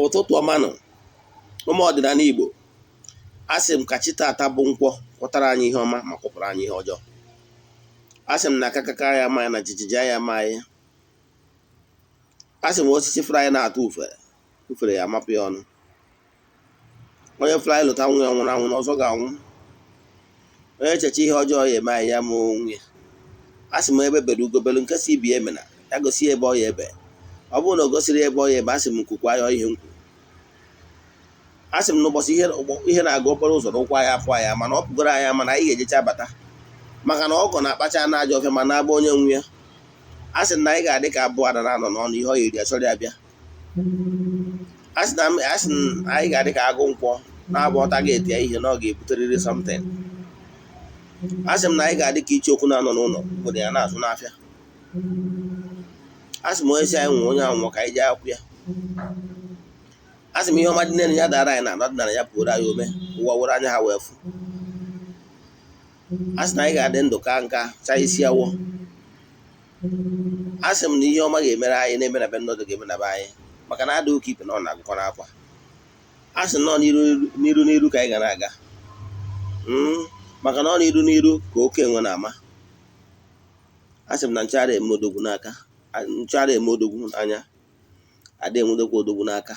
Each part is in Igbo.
Ụtụtụ ọma nụ, ụmụ ọdịnala Igbo. Asị m ka chi taata bụ nkwọ kwọtara anyị ihe ọma ma kwọpụrụ anyị ihe ọjọọ. Asị m na akakaka ya ama anyị na jijiji ya ama anyị. Asị m osisi fụrụ anyị na-atụ ufere, ufere ya amapụ ya ọnụ. Onye fụrụ anyị lụta nwa ya nwụrụ anwụ na ọzọ ga-anwụ. Onye echeche ihe ọjọọ ya eme anyị ya ma onwe ya. Asị m ebe bere ugo belu, nke si ibe ya emena ya gosi ya ebe ọ ya ebe. Ọ bụrụ na o gosiri ebe ọ ya ebe, asị m nkwukwa ya ihe nkwu. Asị m n'ụbọchị ihe na-aga okporo ụzọ n'ụkwụ anyị apụ anyị, mana ọ pụgoro anyị, mana anyị ga-ejecha bata, maka na ọgọ na-akpacha na ajọ ọfịa ma na-agba onye nwe ya. Asị m na anyị ga-adị ka abụọ ada na-anọ n'ọnụ ihe ọ ya eri achọrọ ya bịa. Asị na anyị ga-adị ka agụ nkwọ na-abụ ọta ga-eti ya ihe na ọ ga-ebuterịrị something. Asị m na anyị ga-adị ka iche okwu na-anọ n'ụlọ obodo ya na-azụ n'afịa. Asị m onye si anyị nwụọ onye anwụọ ka anyị jee akwụ ya. Asị m ihe ọma dị n'elu ya dara anyị na ọdịnala ya pụrụ anyị ome ụwa were anya ha wee fụ. Asị na anyị ga-adị ndụ ka nka chaa isi awọ. Asị m na ihe ọma ga-emere anyị na-eme na be nnọdụ ga-eme na be anyị, maka na adị ụka ibe na ọ na-agụkọ n'akwa. Asị nọ n'iru n'iru ka anyị ga na-aga, maka na ọ n'iru n'iru ka oke enwe na-ama. Asị m na nchara eme odogwu n'aka, nchara eme odogwu n'anya, ada enwedokwa odogwu n'aka.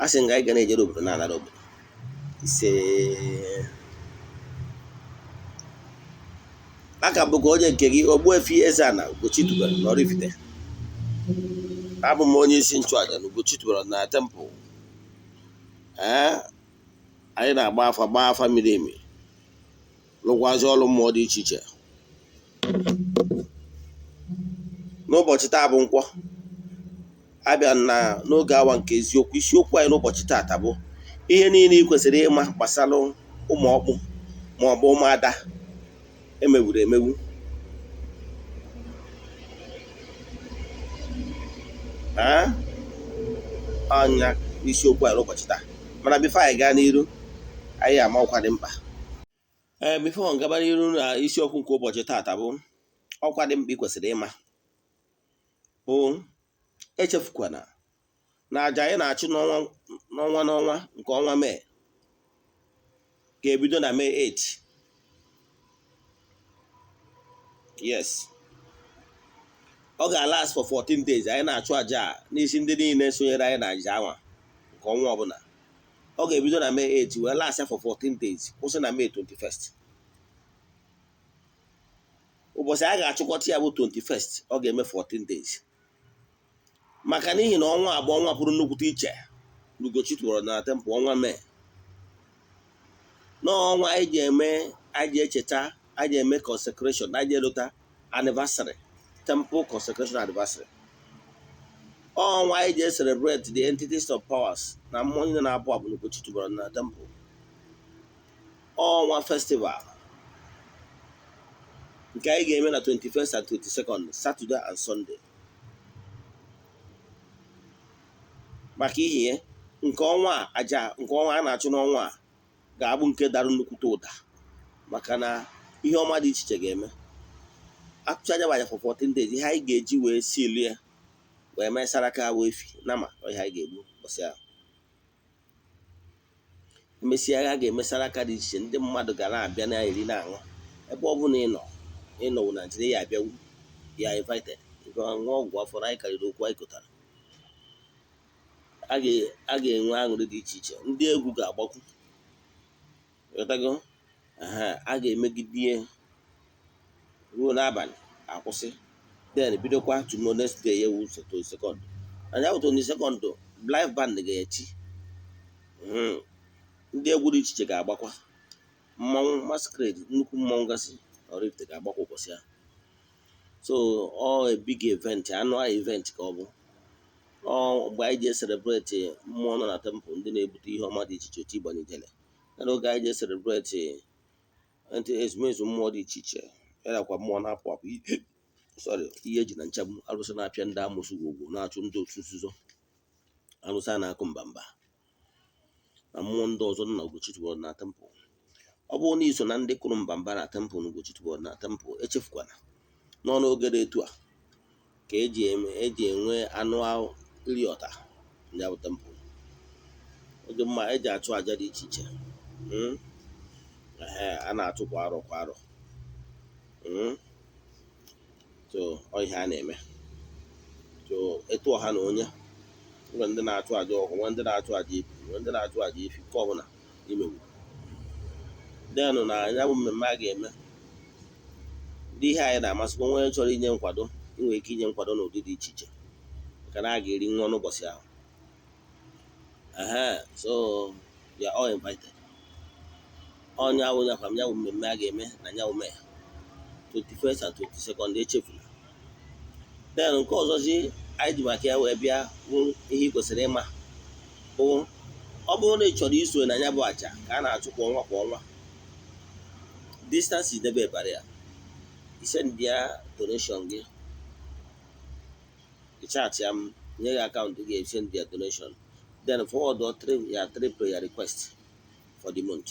Asị m ga anyị ga na-ejere obodo na-anara obodo. Ise aka bụkwa onye nke gị, Ogbuefi Eze-Ana Ugochi tubelu na Oraifite. Abụ m onye isi nchụaja na Ugochi tubelu na temple. Ee, anyị na-agba afa, gbaa afa miri emi, lụkwazi ọrụ mmụọ dị iche iche. N'ụbọchị taa bụ nkwọ, abịa na n'oge awa nke eziokwu. Isiokwu anyị n'ụbọchị taata bụ ihe niile ị kwesịrị ịma gbasara ụmụ ọkpụ ma ọ bụ ụmụada emegburu emegbu. Anya isiokwu anyị n'ụbọchị taa. Mana before anyị gaa n'iru, anyị ama ọkwa dị mkpa. Ee, before ngaba n'iru na isiokwu nke ụbọchị taata bụ ọkwa dị mkpa ị kwesịrị ịma bụ echefukwana na aja anyị na-achụ n'ọnwa n'ọnwa nke ọnwa Mee ga-ebido na Mee 8. Yes, ọ ga-last for 14 days. Anyị na-achụ aja a n'isi ndị niile sonyere anyị na aja anwa nke ọnwa ọbụla. Ọ ga-ebido na Mee 8 wee last for 14 days, kwụsị na Mee 21st. Ụbọchị a ga-achụkọta ya bụ 21st, ọ ga-eme 14 days, maka n'ihi na ọnwa abụọ ọnwa pụrụ nnukwute iche n'Ugochi tụrụ na temple. Ọnwa Mee n'ọnwa anyị ji eme, anyị ji echeta, anyị ji eme consecration, anyị ji elota anniversary, temple consecration anniversary. Ọnwa anyị ji celebrate the entities of powers na mmụọ niile na-abụ abụ n'Ugochi tụbara na temple. Ọnwa festival nke anyị ga-eme na 21st and 22nd, Saturday and Sunday. Maka ihe nke ọnwa a, aja nke ọnwa a na-achụ n'ọnwa a ga-abụ nke dara nnukwute ụda, maka na ihe ọma dị iche iche ga-eme. Atụcha anya aja for 14 days, ihe anyị ga-eji wee si ilu ya wee mee saraka wee fi nama, ihe anyị ga-egbu ụbọchị ahụ. Emesịa, agha ga-eme saraka dị iche iche, ndị mmadụ ga na-abịa na-eri na-aṅụ. Ebe ọ bụla ị nọ, ịnọwụ Naijiria, ya abịawu ya invited ṅụọ ọgwụ afọ na anyị karịrị okwu anyị kotara. A ga-enwe aṅụrị dị iche iche, ndị egwu ga-agbakwu, ghọtago? A ga-emegide ruo n'abalị akwụsị, then bidokwa tomorrow, next day ya wu 22nd. Anya bụ 22nd, live band ga-eti, ndị egwu dị iche iche ga-agbakwa, mmanwụ masquerade, nnukwu mmanwụ gasị Oraifite ga-agbakwa ụbọchị ahụ. So ọ a big event, annual event ka ọ bụ. Ọ mgbe anyị ji celebrate mmụọ nọ na temple, ndị na-ebute ihe ọma dị iche iche, otu ịgbanyejele ya na oge anyị ji celebrate ndị ezumezu mmụọ dị iche iche, ya nakwa mmụọ na-apụ apụ, sorry, ihe eji na nchagbu, arụsị na-apịa ndị amụsụ gwogwo, na-achụ ndị otu nzuzo, arụsị a na-akụ mbamba na mmụọ ndị ọzọ nọ na Ugochi tubelu na temple. Ọ bụrụ na iso na ndị kụrụ mbamba na temple na Ugochi tubelu na temple, echefukwana n'ọnụ oge dị etu a ka eji eme, eji enwe annual Iri ọta ya bụ temple. Ọ dị mma eji achụ àjà dị iche iche. Ehe, a na-achụ kwa arọ kwa arọ. So ọ ihe a na-eme. So etu ọha na onye nwere ndị na-achụ àjà ọkụ, nwee ndị na-achụ àjà ibu, nwee ndị na-achụ àjà efi, nke ọbụla imewu. Denụ na ya bụ mmemme a ga-eme ndị ihe anyị na-amasịkwa. Onye chọrọ inye nkwado, ị nwere ike inye nkwado n'ụdị dị iche iche, maka na a ga-eri nwa n'ụbọchị ahụ. Ehe, so you are all invited. Onye ahụ nyakwa m ya bụ mmemme a ga-eme na ya bụ May 21st and 22nd, echefula. Then nke ọzọzi anyị ji maka ya wee bịa bụ ihe ị kwesịrị ịma bụ, ọ bụrụ na ị chọrọ iso na ya bụ àjà ka a na-achụ kwa ọnwa kwa ọnwa, distance is never a barrier. I send ya donation gị, ị chat ya m, nye gị account gị, send ya donation, then forward or three ya three prayer request for the month.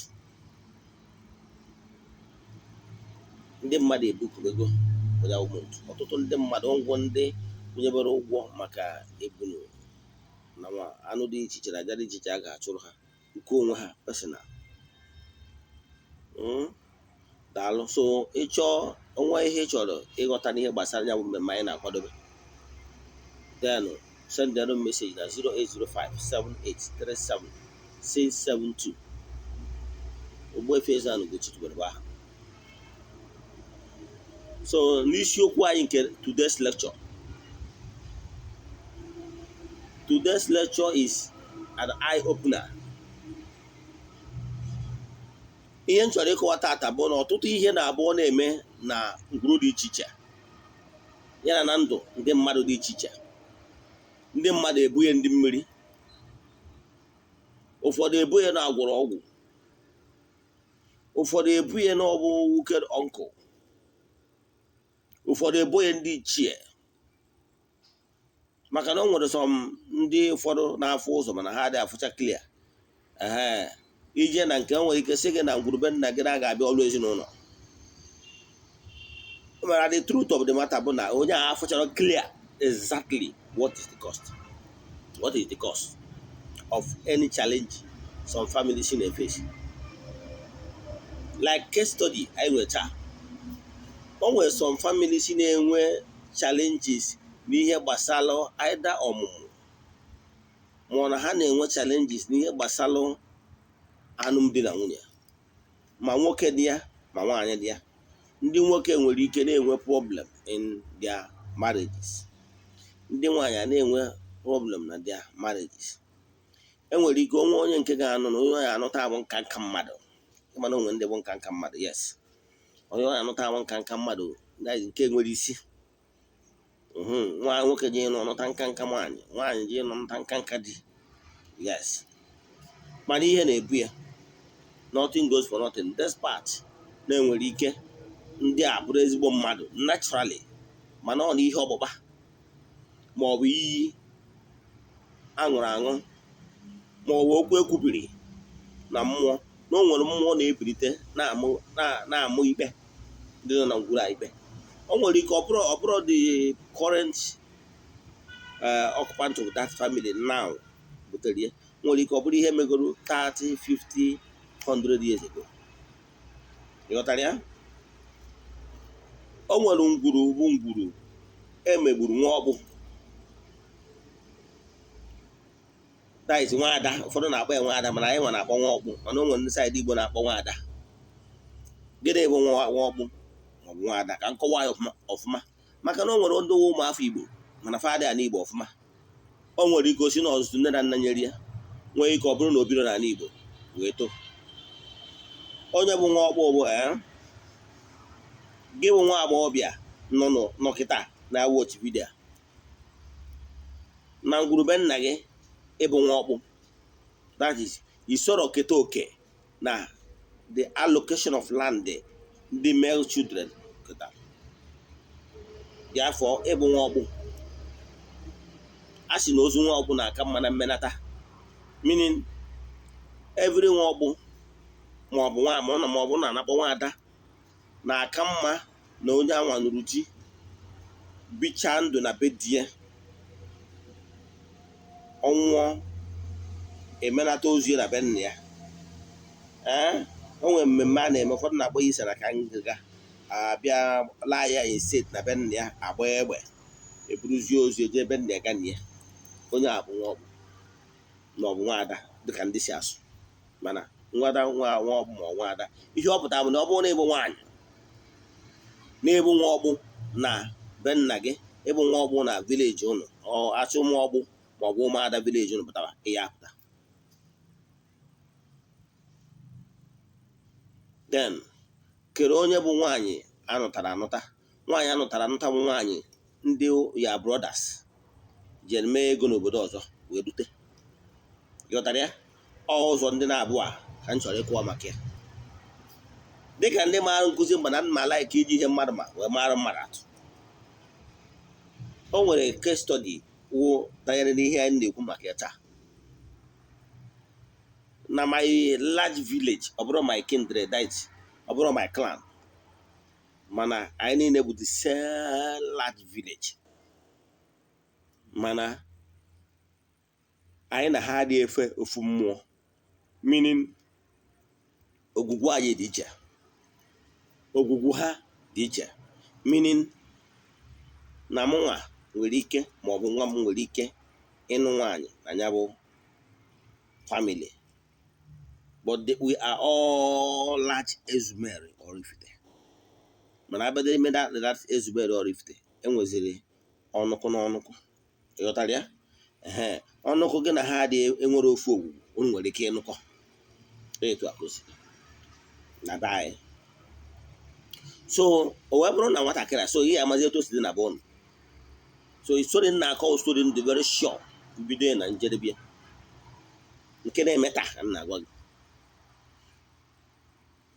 Ndị mmadụ ebukubego for that month. Ọtụtụ ndị mmadụ ụgwọ, ndị kwụnyebere ụgwọ maka ebunu na nwa anụ dị iche iche na aja dị iche iche a ga-achụrụ ha nke onwe ha personal. Daalụ. So ịchọọ onwe ihe ị chọrọ ịghọta n'ihe gbasara ya bụ mmemme anyị na-akwadobe, then send them message na 08057837672. Ogbuefi Eze-Ana Ugochi tubelu bụ aha. So n'isiokwu anyị nke today's lecture, today's lecture is an eye opener. Ihe m chọrọ ịkọwa tata bụ na ọtụtụ ihe na-abụọ na-eme na ngwuru dị iche iche, ya na ndụ ndị mmadụ dị iche iche. Ndị mmadụ ebughe ndị mmiri, ụfọdụ ebughe na agwọrọ ọgwụ, ụfọdụ ebughe na ọbụ wicked uncle, ụfọdụ ebughe ndị ichie, maka na o nwere some ndị ụfọdụ na-afụ ụzọ mana ha adịghị afụcha clear. Ee, ije na nke nwere ike sị gị na ngwurube nna gị na ga-abịa ọlụ ezinụlọ, mana the truth of the matter bụ na onye ahụ afụchara clear exactly what is the cost, what is the cause of any challenge some families na-face. Like case study anyị nwere taa, o nwere some families na-enwe challenges n'ihe gbasara either ọmụmụ, ma ọ na ha na-enwe challenges n'ihe gbasara alụmdi na nwunye, ma nwoke dị ya ma nwaanyị dị ya. Ndị nwoke nwere ike na-enwe problem in their marriages, ndị nwaanyị a na-enwe problem na their marriages. Enwere ike onwe onye nke ga-anụ na onye ọ anụta bụ nka nka mmadụ, ịmana onwe ndị bụ nka nka mmadụ. Yes, onye ọ anụta bụ nka nka mmadụ nke nwere isi. Nwa nwoke ji ịnụ ọnụta nka nka nwaanyị, nwaanyị ji ịnụ nta nka nka di. Yes, mana ihe na-ebu ya, nothing goes for nothing. Despite na-enwere ike ndị a bụrụ ezigbo mmadụ naturally, mana ọ na ihe ọgbụgba ma ọ bụ iyi aṅụrụ aṅụ ma ọ bụ okwu ekwubiri na mmụọ, na o nwere mmụọ na-ebilite na-amụ ikpe ndị nọ na ngwuru a ikpe. O nwere ike ọ bụrụ the current occupant of that family now butere ya, nwere ike ọ bụrụ ihe megoro 30, 50, 100 years ago. Ịghọtara ya? O nwere ngwuru bụ ngwuru emegburu nwa ọkpụ, that is nwaada. Ụfọdụ na-akpọ ya nwaada, mana anyị nwa na-akpọ nwa ọkpụ, mana o nwere ndị side Igbo na-akpọ nwaada. Gịnị bụ nwa ọkpụ maọbụ nwaada? Ka nkọwa ya ọfụma, maka na o nwere ndị ụmụafọ Igbo mana fa adịghị ala Igbo ọfụma. O nwere ike osi na ọzụzụ nne na nna nyere ya, nwee ike ọ bụrụ na o biro n'ala Igbo wee too. Onye bụ nwa ọkpụ bụ gị bụ nwa agbọghọbịa nọ nọkịta na watch video na ngwurube nna gị, ịbụ nwa ọkpụ, that is isoro keta oke na the allocation of land ndị male children ketara. Therefore, ịbụ nwa ọkpụ. A sị na ozu nwa ọkpụ na-aka mma na mmenata, meaning every nwa ọkpụ maọbụ nwa ma ọ bụ na-anakpọ nwaada na-aka mma na onye anwa nụrụ di, bichaa ndụ na be di ya. Ọnwụọ, emenata ozu na be nna ya. Ee, o nwere mmemme a na-eme, ụfọdụ na-akpọ ya isara ka ngịga, abịa laa ya in state na be nna ya, agba egbe, eburuzie ozu eje ebe nna ya ga ya. Onye a bụ nwa ọkpụ ma ọ bụ nwaada, dịka ndị si asụ, mana nwada, nwa nwa ọkpụ ma ọ nwaada. Ihe ọ pụtara bụ na ọ bụrụ na ịbụ nwaanyị na-ebu nwa ọkpụ na be nna gị, ịbụ nwa ọkpụ na village ụnụ, ọ achụ ụmụ ọkpụ ma ọ bụ ụmụada village ụnụ pụtara ihe apụta. Then kere onye bụ nwaanyị anụtara anụta. Nwaanyị anụtara anụta bụ nwaanyị ndị ya brothers jere mee ego n'obodo ọzọ wee dute. Ghọtara ya? Ọ ụzọ ndị na-abụ a ka m chọrọ ịkụwa maka ya, dịka ndị maara nkụzi mgba na mma like iji ihe mmadụ ma wee mara mmadụ atụ. O nwere case study wụ danyere n'ihe anyị na-ekwu maka ya taa. Na my large village, ọ bụrụ my kindred, that ọ bụrụ my clan, mana anyị niile bụ the same large village, mana anyị na ha adịghị efe ofu mmụọ, meaning ogwugwu anyị dị iche, ogwugwu ha dị iche, meaning na mụnwa nwere ike ma ọ bụ nwa m nwere ike ịnụ nwaanyị na ya bụ family, but we are all large Ezumeri Oraifite. Mana abịa ime that Ezumeri Oraifite, enweziri ọnụkụ na ọnụkụ. Ịghọtara ya? Ee, ọnụkụ gị na ha adịghị enwere ofu ogwugwu, unu nwere ike ịnụkọ. Etu a ka o si dị na be anyị. So o wee bụrụ na nwatakịrị a, so ihe amazi etu o si dị na be ụnụ. So story na-akọ, story dị very sure, mbido ya na njedebe ya, nke na-eme taa ka m na-agwa gị.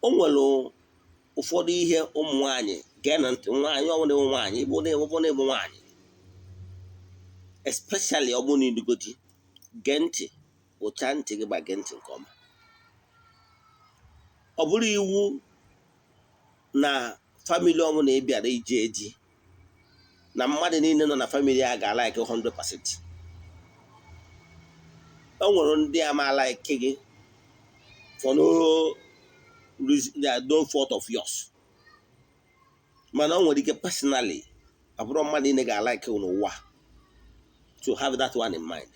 O nwere ụfọdụ ihe ụmụ nwaanyị gee na ntị. Nwaanyị ọbụla ịbụ nwaanyị, ịbụ na ịbụ na ịbụ nwaanyị, especially ọ bụrụ na ịdịgo di, gee ntị, ụcha ntị gị gba, gee ntị nke ọma. Ọ bụrụ iwu na family ọbụla ị bịara ije di, na mmadụ niile nọ na family a ga-alike 100%. O nwere ndị ama like gị for no reason, no fault of yours, mana o nwere ike personally, ọ bụrụ mmadụ niile ga-alike n'ụwa. To have that one in mind.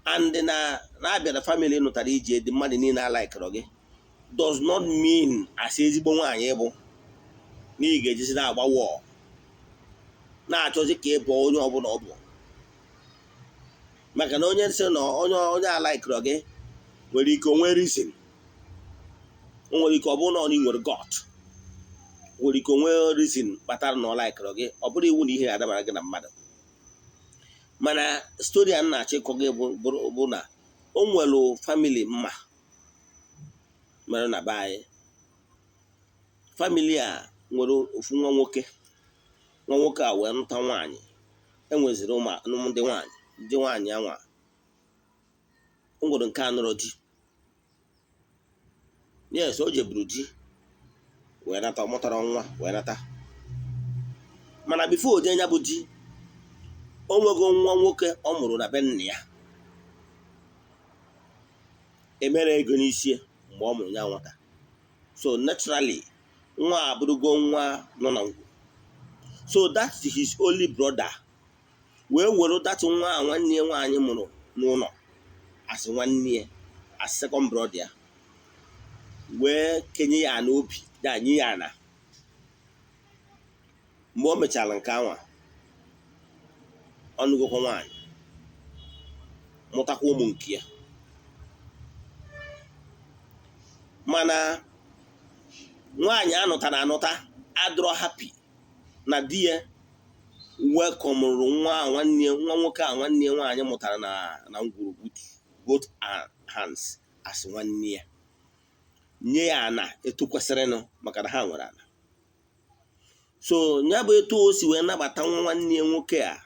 And na na-abịa na family nụtara ije dị, mmadụ niile alikere gị does not mean as ezigbo nwaanyị bụ na ị ga-ejizi na-agba wọọ, na-achọzi ka ị bụ onye ọbụla ọ bụ, maka na onye sị na onye alikere gị nwere ike onwe reason. O nwere ike ọ bụrụ na ọ nwere God, nwere ike onwe reason kpatara na ọ likere gị. Ọ bụrụ iwu na ihe ga-adabara gị na mmadụ. Mana story a m na-achọ ịkọ gị bụ na o nwere family mma mere na be anyị. Family a nwere ofu nwa nwoke. Nwa nwoke a wee nụta nwaanyị. Enweziri ụmụ ndị nwaanyị. Ndị nwaanyị anwa, o nwere nke a nụrụ di. Yes, o jeburu di wee nata, ọ mụtara nwa wee nata. Mana before o jee ya bụ di, o nwego nwa nwoke ọ mụrụ na be nna ya, emere ego n'isi mgbe ọ mụrụ ya nwata. So naturally, nwa abụrụgo nwa nọ na ngwu. So that's his only brother wee were that nwa a nwanne ya nwaanyị mụrụ n'ụlọ as nwanne ya, as second brother ya, wee kenye ya n'obi ya, nye ya ana. Mgbe o mechara nke anwa, ọnụgokwa nwaanyị, mụtakwa ụmụ nke ya. Mana nwaanyị anụtara anụta adịrọ happy na di ya welcomụrụ nwa nwanne nwa nwoke a nwanne ya nwaanyị mụtara na ngwuru with both hands as nwanne ya, nye ya ana etu kwesịrịnụ, maka na ha nwere ana. So ya bụ etu o si wee nabata nwa nwanne ya nwoke a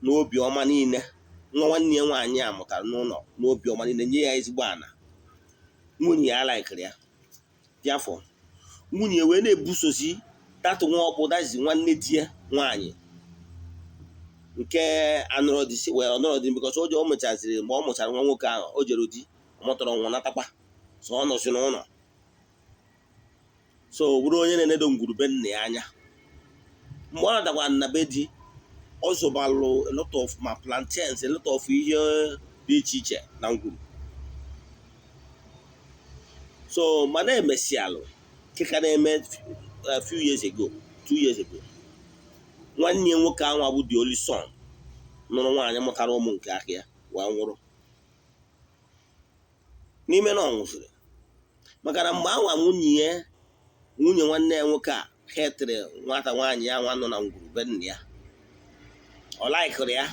n'obi ọma niile, nwa nwanne ya nwaanyị a mụtara n'ụlọ n'obi ọma niile, nye ya ezigbo ana. Nwunye ya likeri ya. Therefore, nwunye wee na-ebusozi that nwa ọkpụ dazi nwanne di ya nwaanyị. Nke anụrụ di si wee ọnọrọ di, because o mechaziri mgbe ọ mụchara nwa nwoke ahụ, o jere di, ọ mụtara nwa, natakwa, so ọ nọzi n'ụlọ. So ọ bụrụ onye na-enedo ngwurube nna ya anya. Mgbe ọ natakwara na be di, ọ zụbalụ a lot of ma plantains, a lot of ihe dị iche iche na ngwuru. So mana emesialụ nke ka na-eme a few years ago, 2 years ago, nwanne ya nwoke ahụ bụ the only son nụrụ nwaanyị mụtara ụmụ nke aka ya wee nwụrụ. N'ime na ọ nwụsịrị maka na mgbe anwa nwunye ya, nwunye nwanne ya nwoke a hetịrị nwata nwaanyị ya nwa nọ na ngwuru be nna ya, ọ laikụrụ ya.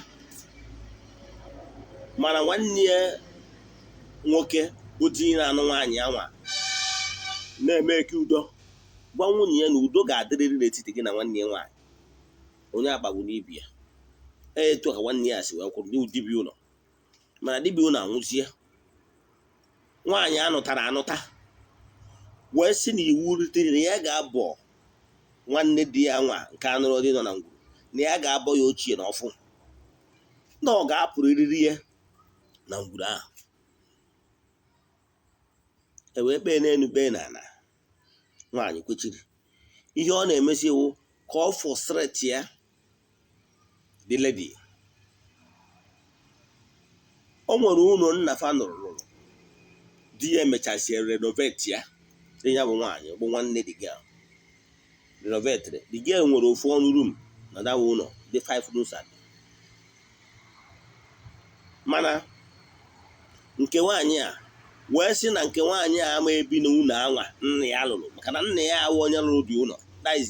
Mana nwanne ya nwoke bụ di na-anụ nwaanyị anwa na-eme eke udo, gwa nwunye ya na udo ga-adịrịrị n'etiti gị na nwanne ya nwaanyị, onye akpagbu n'ibi ya. Etu ka nwanne ya si wee kwụrụ ndị dibịa ụlọ. Mana dibịa ụlọ anwụzie, nwaanyị anụtara anụta wee sị na iwu rutere na ya ga-abọ nwanne di ya nwa nke anụrụ dị nọ na ngwuru, na ya ga-abọ ya ochie na ọfụ, na ọ ga-apụrịrị ya na ngwuru ahụ. E wee kpee n'elu, kpee n'ala, nwaanyị kwechiri. Ihe ọ na-emesi iwu ka ọ frustrate ya the lady. O nwere ụlọ nna fa nụrụ lụrụ, di ya emechasie renovate ya. Ya bụ nwaanyị bụ nwanne the girl renovate. The girl nwere ofu ọnụ room na dawa ụlọ dị five rooms. And mana nke nwaanyị a wee sị na nke nwaanyị a ama ebi n'ụlọ anwa nna ya lụrụ, maka na nna ya awụ onye lụrụ dị ụlọ, that is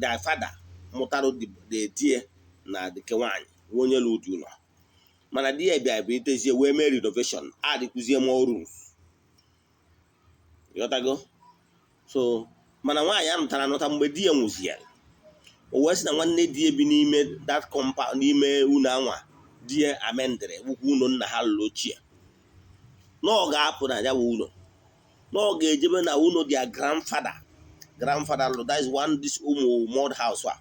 their father mụtara the die na nke nwaanyị bụ onye lụrụ dị ụlọ. Mana di ya bịa bilitezie wee mee renovation, adịkwuzie more rooms, ịghọtago? So mana nwaanyị anụtara anụta, mgbe di ya nwụziere, o wee sị na nwanne di ya bi n'ime that compound, n'ime ụlọ anwa di ya amendịrị bụkwa ụlọ nna ha lụrụ ochie, na ọ ga-apụ na ya bụ ụlọ, na ọ ga-ejebe na ụlọ their grandfather lụrụ, that is one this ụmụ mud house a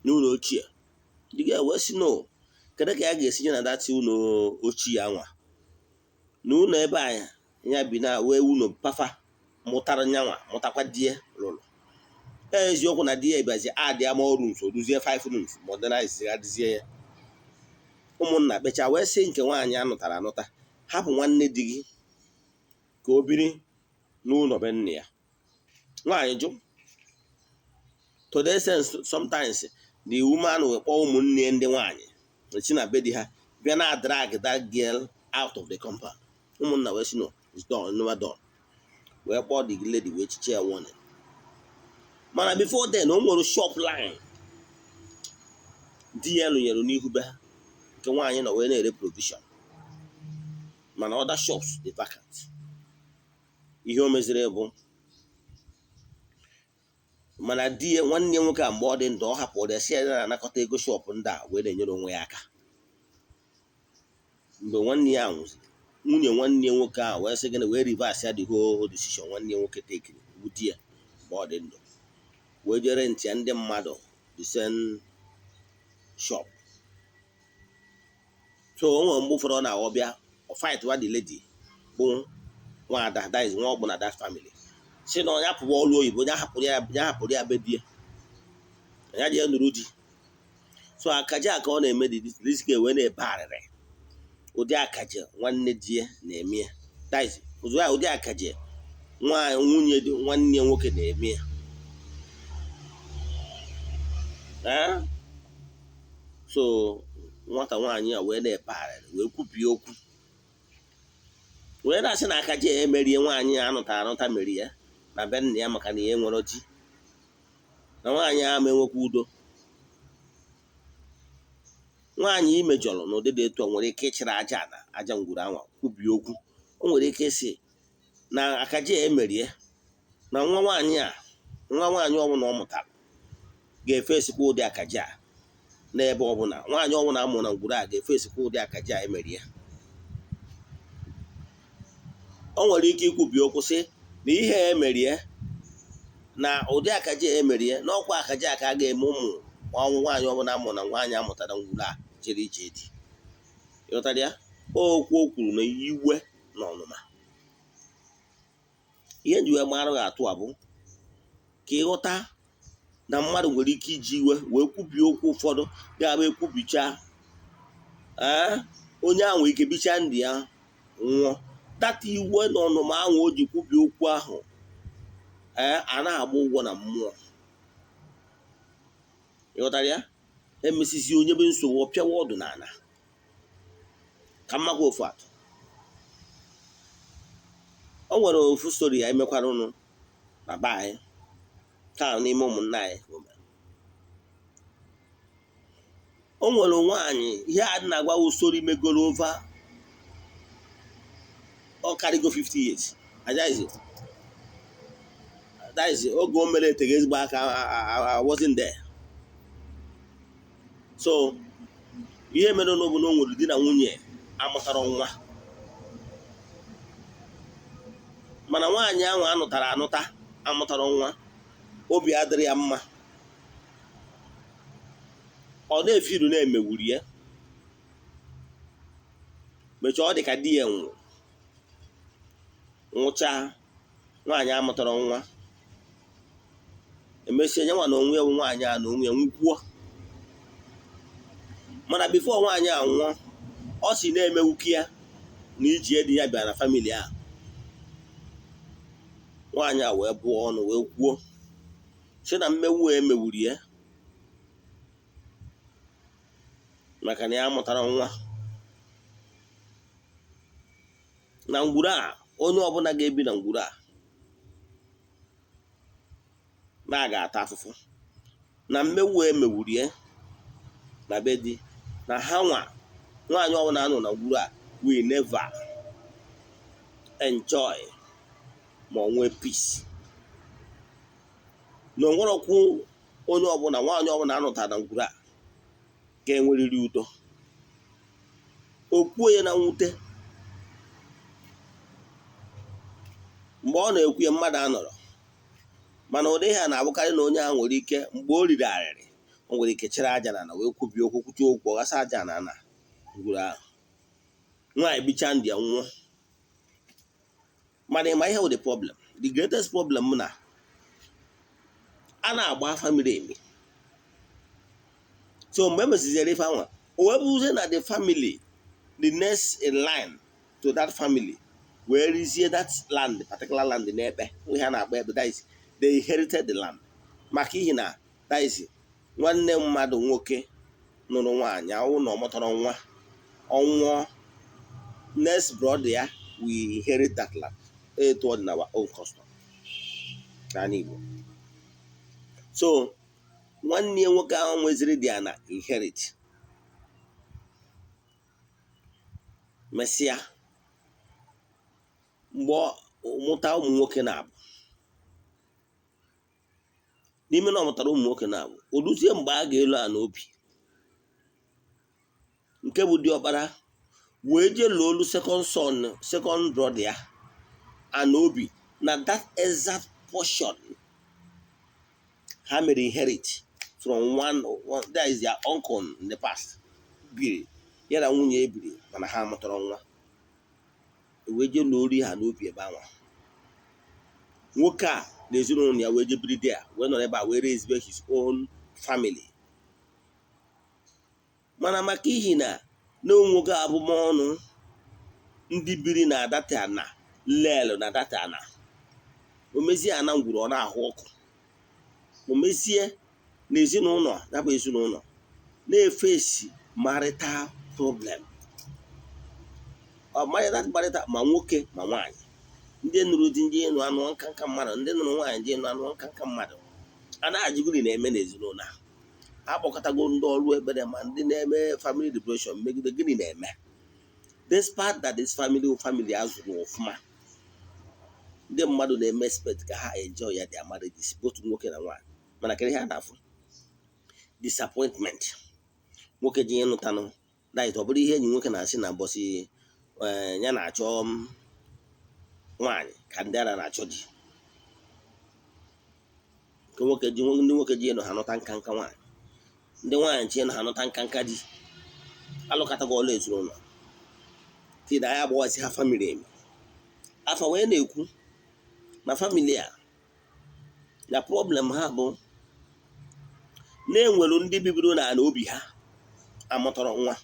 n'ụlọ ochie. Di ya wee sị no, kedu ka ya ga-esi nye na that ụlọ ochie anwa na ụlọ ebe a ya bi na wee ụlọ pafa mụtara nyanwa mụtakwa di ya lụrụ. Eziokwu na di ya bịazi adị ama ọrụ nso duzie five rooms, modernize adịzie ya. Ụmụnna kpechaa wee sị nke nwaanyị anụtara anụta hapụ nwanne di gị ka o biri n'ụlọ be nna ya. Nwaanyị jụ. To the essence, sometimes the woman will kpọọ ụmụnne ndị nwaanyị si na be di ha bịa na drag that girl out of the compound. Ụmụnna wee sị no, it's done, never done, wee kpọọ the lady wee chiche ya warning. Mana before then, o nwere shop line di ya lụnyere n'ihu be ha, nke nwaanyị nọ wee na-ere provision, mana other shops dị vacant. Ihe o meziri bụ mana di ya, nwanne ya nwoke a, mgbe ọ dị ndụ, ọ hapụrụ ya si ya na-anakọta ego shop ndị a wee na-enyere onwe ya aka. Mgbe nwanne ya nwụziri, nwunye nwanne ya nwoke ahụ wee sị gịnị? Wee reverse ya the whole decision nwanne ya nwoke tekiri bụ di ya mgbe ọ dị ndụ, wee jere ntị ya ndị mmadụ the same shop. So o nwere mgbe ụfọdụ ọ na-aghọ bịa ọ fight wa the lady bụ nwaada, that is nwa ọgbụ na that family, si na ya pụwa ọrụ oyibo, ya hapụrụ ya, ya hapụrụ ya be di ya, ya jee nụrụ di. So akaja ka ọ na-eme dị risk wee na-ebe arịrị ụdị akaje nwanne di ya na-eme ya, that is ụdị akaje nwunye nwanne ya nwoke na-eme ya. So nwata nwaanyị a wee na-ebe arịrị wee kwupie okwu wee na-asị na akaje ya emerie nwaanyị a anụta anụta merie ya na be nna ya, maka na ya enwere di na nwaanyị ahụ enwekwa udo. Nwaanyị imejọrọ n'ụdị dị etu a nwere ike ịchịrị aja na aja ngwuru anwa kwubie okwu. O nwere ike ịsị na akaje ya emerie na nwa nwaanyị a, nwa nwaanyị ọbụla ọ mụtara ga-efe esikwa ụdị akaje a n'ebe ọbụla. Nwaanyị ọbụla amụrụ na ngwuru a ga-efe esikwa ụdị akaje a emerie. O nwere ike ikwubi okwu sị na ihe emerie na ụdị akaje a emerie na ọkwa akaje a ka a ga-eme ụmụ Ọnwụ nwaanyị ọbụla amụ na nwaanyị amụtara ngwuru a jere ije di. Ịghọtara ya? Okwu o kwuru na iwe na ọnụma. Ihe nji wee mara gị atụ a bụ ka ịghọta na mmadụ nwere ike iji iwe wee kwubie okwu ụfọdụ ga-abụ ekwubicha, ee, onye ahụ nwere ike bichaa ndị ya nwụọ. Data iwe na ọnụma ahụ o ji kwubie okwu ahụ, ee, a na-agba ụgwọ na mmụọ. Ịghọtara ya? Emesizi onye bụ nsogbu, ọ pịawa ọdụ n'ala. Ka mmakwa ofu atụ. O nwere ofu story ya emekwara ụnụ na be anyị taa n'ime ụmụnna anyị. O nwere nwaanyị, ihe a na-agwa story megoro over, ọ karịgo 50 years. Ajaghịzi, that is, oge o mere eteghị ezigbo aka. I wasn't there. So ihe mere n'obodo, o nwere di na nwunye amụtara nwa, mana nwaanyị ahụ anụtara anụta amụtara nwa, obi adịrị ya mma. Ọ na-efiru na-emewuru ya. Mechaa, ọ dị ka di ya nwụrụ, nwụchaa. Nwaanyị amụtara nwa, emesie nye nwa na onwe ya bụ nwaanyị a na onwe ya nwụkwuo. Mana before nwaanyị a nwụọ, ọ si na-emewuki ya na iji di ya bịara na family ahụ. Nwaanyị a wee bụọ ọnụ wee kwuo sị na mmewu a emewuru ya maka na ya mụtara nwa na ngwuru a, onye ọbụla ga-ebi na ngwuru a na a ga-ata afụfụ na mmewu a emewuru ya na be di na ha. Nwa nwaanyị ọbụla anọ na ngwuru a will never enjoy ma ọ nwee peace, na onwerọkwu onye ọbụla, nwaanyị ọbụla anụtara na ngwuru a ga-enwerịrị udo. O kwuo ya na mwute. Mgbe ọ na-ekwu ya, mmadụ anọrọ. Mana ụdị ihe a na-abụkarị na onye ahụ nwere ike, mgbe o riri arịrị, o nwere ike chere aja na wee kwubie okwu, kwuchie okwu, ọ ghasa aja na ana ngwuru ahụ. Nwaanyị bichaa ndị ya nwụọ. Mana ịma ihe wụ the problem, the greatest problem na a na-agba afa miri emi. So mgbe e mesiziere ife anwa, o wee bụzie na the family, the next in line to that family, wee rizie that land, particular land n'ekpe ihe a na-akpọ ekpe. That is, they inherited the land, maka ihi na, that is, nwanne mmadụ nwoke nụrụ nwaanyị ahụ na ọ mụtara nwa, ọnwụọ, next brother ya will inherit that land. Etu ọ dị na our own custom n'ala Igbo. So nwanne ya nwoke ahụ nweziri dị ana inherit, mesịa mgbe ọ mụta ụmụ nwoke na-abụ n'ime na ọ mụtara ụmụ nwoke na-abụ, o ruzie mgbe a ga-elu ana obi, nke bụ diọkpara wee jee lụọ olu second son, second brother ya ana obi na that exact portion ha mere inherit from one, that is their uncle in the past biri ya na nwunye ebiri, mana ha mụtara nwa. Wee jee lụọ olu ha n'obi ebe anwa. Nwoke a na ezinụlọ ya wee jee biri there, wee nọrọ ebe a wee raise his own family. Mana maka ihi na onwoke abụmọnụ ndị biri na data na lelu na data na o mezie ana ngwuru, ọ na-ahụ ọkụ. O mezie na ezinụlọ ya bụ ezinụlọ na-efesi marital problem. Ọ marital, ma nwoke ma nwaanyị, ndị nụrụ di, ndị nụ anụ nka nka mmadụ, ndị nụrụ nwaanyị, ndị nụ anụ nka nka mmadụ, a na-ajụgịrị na-eme n'ezinụlọ a. Akpọkọtago ndị ọrụ ekpere ma ndị na-eme family liberation megide gịnị na-eme. Despite that this family family azụrụ ọfụma, ndị mmadụ na-eme expect ka ha enjoy ya their marriages, both nwoke na nwaanyị, mana kedu ihe a na-afụ? Disappointment. Nwoke ji ịnụtanụ that ọ bụrụ ihe enyi nwoke na-asị na mbọsị ya na-achọ nwaanyị ka ndị ara na-achọ di. Nke nwoke ji, ndị nwoke ji ịnụ ha nụta nka nka nwaanyị. Ndị nwaanyị chi na ha anụta nka nka di alụkọtago ọlụ ezinụlọ ti na ya agbawasị ha family emi afa wee na-ekwu na family a na problem ha bụ na-enwere ndị bibiri n'ala obi ha amụtọrọ nwa,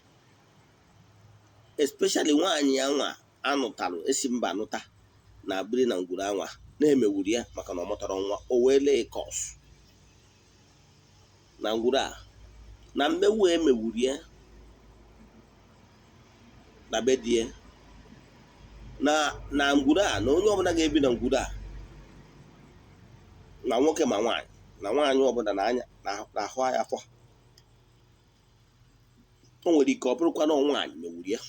especially nwaanyị ya nwa anụtalụ esi mba anụta na biri na ngwuru anwa na-emewuru ya maka na ọ mụtọrọ nwa. O wee lee curse na ngwuru a na mmewu emewuru ya na be di ya na ngwuru a, na onye ọbụla ga-ebi na ngwuru a, na nwoke ma nwaanyị na nwaanyị ọbụla na anya na ahụ ya afọ. O nwere ike ọ bụrụkwa na nwaanyị mewuru ya.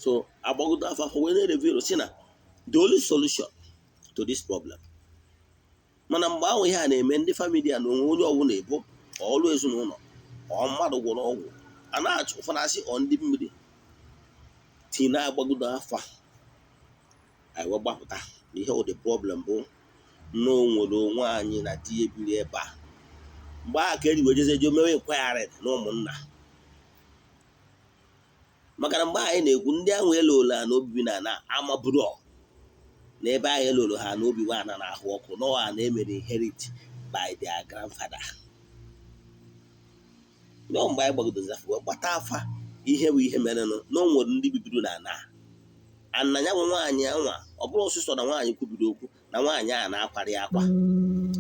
So agbagodo afọ afọ wee na-reveal si na the only solution to this problem, mana mgbe ahụ ihe a na-eme, ndị family a na onwe onye ọbụla ebo ọlụ ezinụlọ ọ mmadụ gwọrọ ọgwụ a na-achụ, ụfọdụ asị ọ ndị mmiri tii na-agbagodo afa. Anyị wee gbapụta na ihe ụdị problem bụ na o nwere onwe anyị na di ya biri ebe a. Mgbe ahụ ka eji wee jezie je mewe inquiry na ụmụnna, maka na mgbe anyị na-ekwu ndị ahụ elolo ha na obibi na na amaburo na ebe ahụ elolo ha na obi nwa na na-ahụ ọkụ n'ọha na emere inherit by their grandfather. Nọ mgbe anyị gbagodozi afa wee gbata afa ihe bụ ihe merenụ na o nwere ndị bibiri na ana ana ya bụ nwaanyị anwa. Ọ bụrụ ọsụsọ na nwaanyị kwubiri okwu na nwaanyị a na-akwari akwa,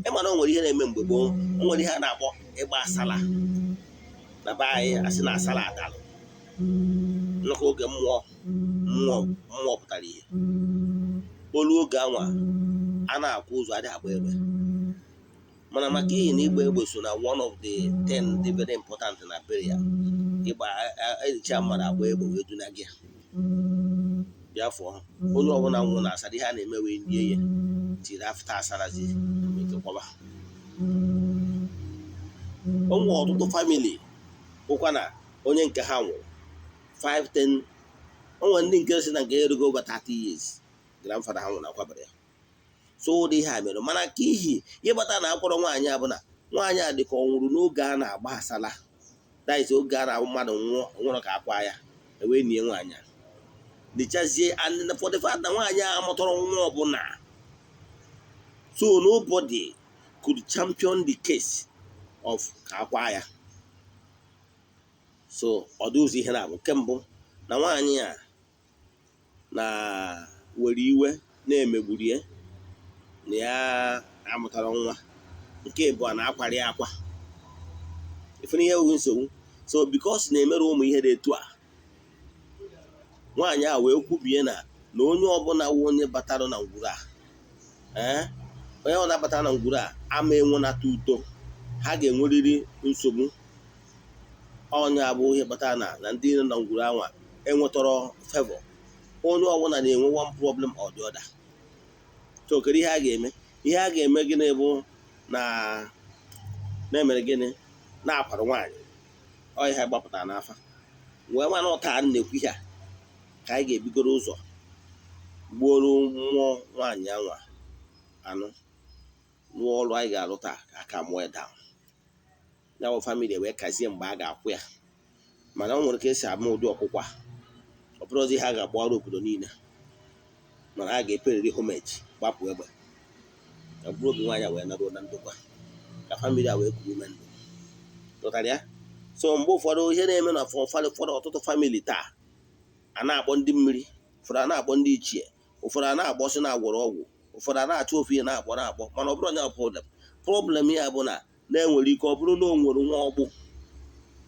ịma na o nwere ihe na-eme mgbe gboo. O nwere ihe a na-akpọ ịgba asala na be anyị. Asị na asala adalụ nnọkọ oge mmụọ mmụọ mmụọ pụtara ihe olu oge anwa a na-akwụ ụzọ adịghị agba egbe, mana maka ihi na ịgba egbe so na one of the 10 dị very important na burial. Ịgba ehicha mmadụ, agba egbe wee duna gị bịa fụọ onye ọbụla nwụrụ na asara. Ihe a na-eme wee nie ya tiri after asarazi ekekwaba. O nwere ọtụtụ family bụkwa na onye nke ha nwụrụ 5 10, o nwere ndị nke si na nke erugo over 30 years grandfather ha nwụrụ akwabara ya. So ụdị ihe a mere, mana ka ihi ihe gbata na akwọrọ nwaanyị a bụ na nwaanyị a dị ka ọ nwụrụ n'oge a na-agba asala, that is, oge a na-ahụ mmadụ nwụọ nwụrụ ka akwa ya ewee nie nwaanyị a dịchazie. And for the fact na nwaanyị a mụtọrọ nwa ọbụla, so nobody could champion the case of ka akwa ya. So ọ dị ụzọ ihe na-abụ. Nke mbụ, na nwaanyị a na were iwe na-emegburu ya na ya amụtara nwa. Nke ịbụọ, na-akwari akwa ifere ihe ewu nsogbu. So because na-emere ụmụ ihe dị etu a, nwaanyị a wee kwubie na onye ọbụla wụ onye batara na ngwuru a, ee, onye ọbụla batara na ngwuru a ama enwenata udo, ha ga-enwerịrị nsogbu. Onye abụ ihe kpatara na ndị nọ na ngwuru anwa enwetọrọ favor. Onye ọbụla na-enwe one problem or the other. So kedu ihe a ga-eme? Ihe a ga-eme gịnị bụ na na-emere gịnị na-akwara nwaanyị ọ ihe gbapụtara n'afa wee mana ụta a na-ekwu ihe a ka anyị ga-ebigoro ụzọ gbuoro mmụọ nwaanyị anwa anụ rụọ ọrụ anyị ga-arụ taa ka aka mụọ ya down ya bụ family wee kazie mgbe a ga-akwụ ya. Mana o nwere ka esi ama ụdị ọkwụkwa a. Ọ bụrụzi ihe a ga-agba ọrụ obodo niile, mana a ga-eperiri homage, gbapụ egbe ka mkpụrụ obi nwaanyị a wee naruo na ndokwa, ka family a wee kuru ume ndụ. Ghọtara ya? So mgbe ụfọdụ ihe na-eme na ụfọdụ ọtụtụ family taa, a na-akpọ ndị mmiri, ụfọdụ a na-akpọ ndị ichie, ụfọdụ a na-agbọ sị na-agwọrọ ọgwụ, ụfọdụ a na-achọ ofu ihe na-akpọ na-akpọ, mana ọ bụrụ onye problem. Problem ya bụ na na-enwere ike ọ bụrụ na o nwere nwa ọgbụ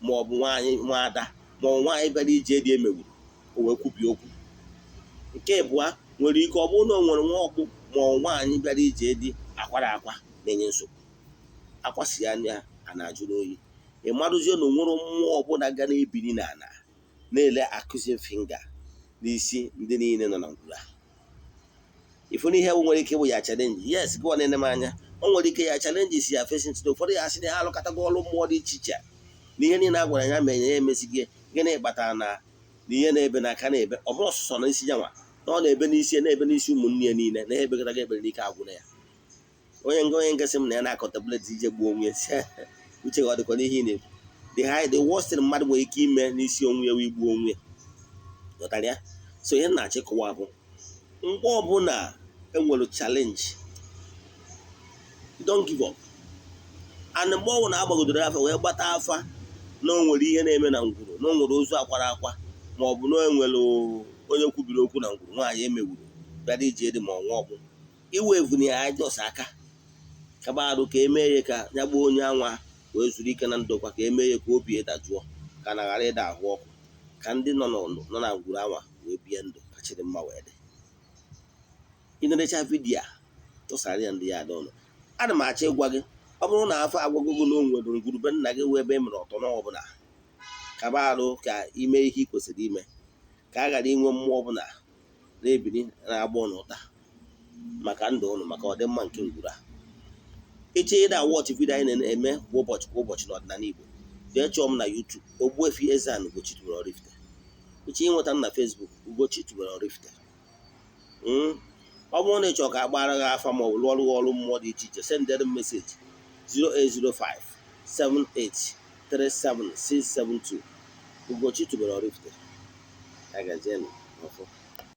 ma ọ bụ nwaanyị nwaada ma ọ bụ nwaanyị bịara ije dị emegburu, o wee kwubie okwu. Nke ịbụa, nwere ike ọ bụrụ na o nwere nwa ọkpụ ma ọ nwaanyị bịara ije dị akwara akwa na-enye nsogbu, akwasi anya a na-ajụ n'oyi. Ị marụzie na o nwere mmụọ ọbụla ga na-ebili n'ala na-ele accusing finger n'isi ndị niile nọ na ngwuru a. Ifu na ihe bụ nwere ike ịbụ ya challenge. Yes, gụọ na-ene m anya, o nwere ike ya challenges ya facing today. Ụfọdụ ya asị na ha alụkọtago ọrụ mmụọ dị iche iche na ihe niile a gwara ya mee ya emezighị. Gịnị kpatara na ihe na-ebe n'aka na-ebe? Ọ bụrụ ọsụsọ na isi ya nwa na ọ na-ebe n'isi ya, na-ebe n'isi ụmụnne ya niile na ihe ebekọtago ekpere n'ike agwụna ya. Onye nga onye ngasị m na ya na-a contemplate ije gbuo onwe ya si Uche gị ọ dịkwa n'ihe ị na-ekwu? The worst thing mmadụ nwere ike ime n'isi onwe ya wụ igbu onwe ya. Ghọtara ya? So ihe m na-achịkọwa bụ, mgbe ọbụla enwere challenge, don't give up. And mgbe ọbụla agbagodoro afa wee gbata afa na o nwere ihe na-eme na ngwuru, na o nwere ozu akwara akwa, ma ọ bụ na o nwere onye kwubiri okwu na ngwuru, nwaanyị emegburu bịara iji edi ma ọnwa ọgwụ iwe evuni ya jos aka kaba arụ ka emee ya, ka ya gbuo onye anwa wee zuru ike na ndokwa, ka emee ya ka obi dajụọ, ka na ghara ịda ahụ ọkụ, ka ndị nọ nọ na ngwuru anwa wee bie ndụ ka chịrị mma wee dị. Ịnerecha video a, tụsara ya ndị ya ada ụlọ. Ana m achọ ịgwa gị, ọ bụrụ na afọ agwagogo na o nwere ngwurube nna gị wee ebe e mere ọtọ n'ọbụla, kaba arụ ka ime ihe ị kwesịrị ime, ka a ghara inwe mmụọ ọbụla na-ebili na-agba ụnụ ụta maka ndụ ụnụ, maka ọdịmma nke ngwuru a. Ịchọ ịda watch video anyị na-eme kwa ụbọchị kwa ụbọchị n'ọdịnala Igbo, jee chọọ m na YouTube, Ogbuefi Eze-Ana Ugochi tubelu Oraifite. Ịchọ ịnweta m na Facebook, Ugochi tubelu Oraifite. Ọ bụrụ na ị chọrọ ka a gbara gị afa ma ọ bụ lụọrụ gị ọrụ mmụọ dị iche iche, sendere m message 0805 78 37672. Ugochi tubelu Oraifite. Agazienụ n'ọfọ.